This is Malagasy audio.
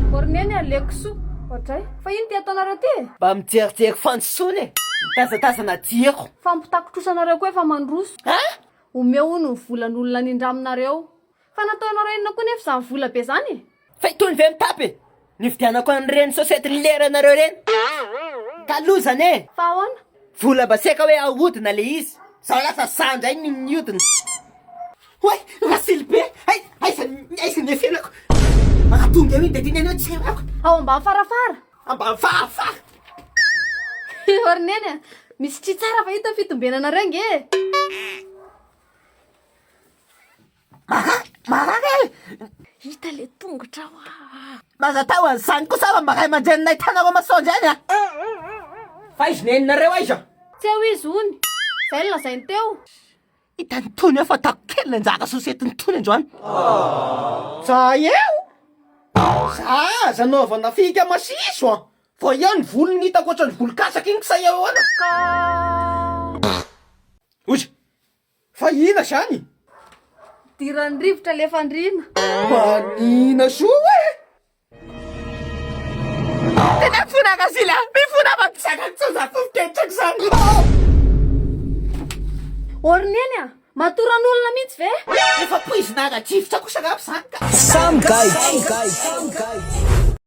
Ô ry neny a, le kisoa. Oadray. Fa ino ty ataonareo ty e? Mba mijerijery fandrosoana e! Mitazatazana jiro. Fampitako trosa anareo koa efa mandroso. Hein? Omeo hono ny volan'olona nindraminareo. Fa nataonareo inona koa nefa izany vola be izany e? Fa itony ve mitapy e? Nividianako an'ireny sosety nileranareo ireny. Ka lozany e! Fa ahoana? Vola mba seka hoe ahodina le izy. Zao lasa za ndray no mihodina. Oay! Rasily be! Hay! Aiza ny aiza ny efenako? Raha tonga eo iny de dinany eo tsy haiko. Ao ambany farafara. Ambany farafara. Ô ry neny a! Misy tri tsara fa hita ny fitombenanareo ange e! Marary! Marary e! Hita le tongotra hoa! Maza atao an'izany kosa fa mba ray aman-dreninay tanareo masoandro ihany a! Fa izy neninareo aiza? Tsy eo izy hono! Zay no lazainy teo! Hitan'i Tony eo fa tako kely ny anjara sosetin'i Tony androany. Za eo! Za aza anaovana fika masiso an! Vao eo ny volony hitako ohatran'ny volon-katsaka iny k'sa eo ahoana? Ka. Ozy! Fa ina zany? Idiran'ny rivotra le fandriana. Manina soa e! Tena mifona Rasily a! Mifona fa tsy zakako intsony zany fofon-ketrako zany. Ô ry neny a! Matoran'olona mihitsy ve? Efa poizina ara-drivotra kosa angamba izany ka. Samy gaigy.